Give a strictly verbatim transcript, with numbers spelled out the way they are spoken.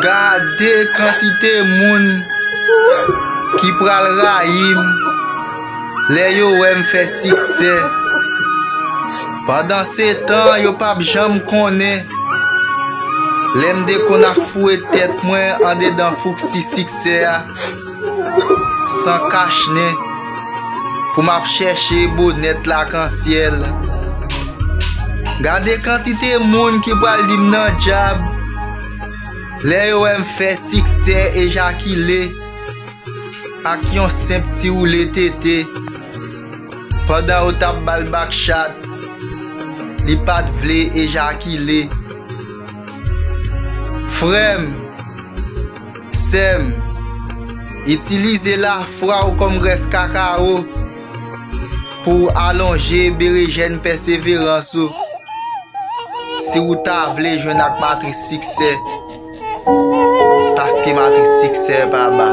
Gade kantite moun ki pral rayi m lè yo wè m fè siksè. Pandansetan, yo p ap janm konnen lè m te konn ap foure tèt mwen andedan fouksi siksè a san kachnen pou m ap chèche bonèt lakansyèl. Gade kantite moun ki pral di m nan djab lè yo wè m fè siksè ejakile ak yon senp ti woule tete pandan yo t ap ba l bakchat, li pa t vle ejakile. Frè m, sè m, itilize lafwa w kòm grès kakawo pou w alonje berejèn pèseverans ou. Si w ta vle jwenn ak matris siksè, paske matris siksè pa ba.